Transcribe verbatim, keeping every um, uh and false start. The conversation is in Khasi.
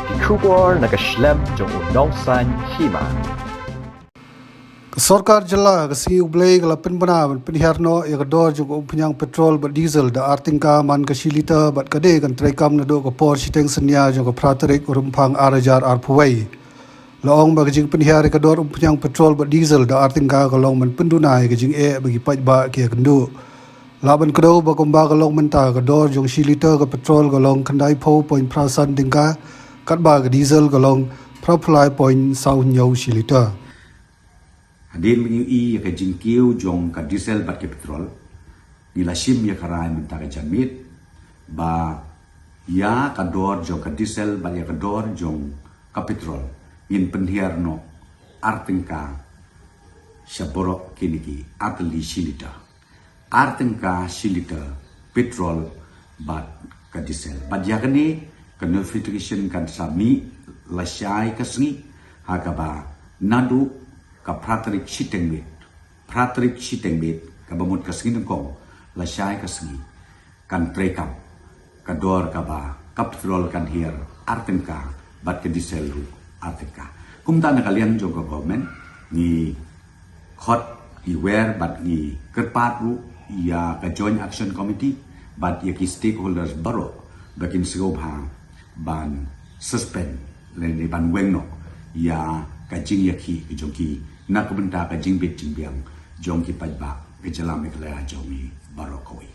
Ki khubor na ka shlem jong u nongsan hima. Ka sorkar jylla ka sngi U Blei ka la pynbna ban pynhiar noh ïa ka dor jong ka umphniang petrol bad diesel da ar tyngka man ka shi liter bad ka dei kan treikam naduh ka por shiteng synñia jong ka phra tarik Rymphang ar hajar arphew wei. La ong ba ka jingpynhiar ïa ka dor umphniang petrol bad diesel da ar tyngka ka long ban pynduna ïa ka jingeh ba ki paidbah ki ïakynduh. Lah ban kdew ba kumba ka long mynta ka dor jong shi liter ka petrol ka long khyndaiphew point phra san tyngka, katba ka diesel ka long phraphew lai point saw hynñiew shi liter. Hadien ba ngi ïohi ïa ka jingkiew jong ka diesel bad ka petrol, ngi la shim ïa ka rai mynta ka janmiet ba ïa ka dor jong ka diesel bad ïa ka dor jong ka petrol ngin pynhiar noh ar tyngka sha baroh kine ki ar tylli shi liter. Ar tyngka shi liter petrol bad ka diesel. Bad ïa kane ka notification kan sa mih lashai ka sngi, ha kaba naduh ka phra tarik shiteng miet, phra tarik shiteng miet kaba mut ka sngi nyngkong, lashai ka sngi kan treikam ka dor kaba ka petrol kan hiar ar tyngka bad ka diesel ruh ar tyngka. Kumta na ka liang jong ka government ngi khot, ngi wer bad ngi kyrpad ruh ïa ka Joint Action Committee bad ïa ki stakeholders baroh ba kin sngewbha ban suspend lane ban weng noh ïa ka jingïakhih ka jong ki na ka bynta ka jingbit jingbiang jong ki paidbah ka jylla Meghalaya jong ngi baroh kawei.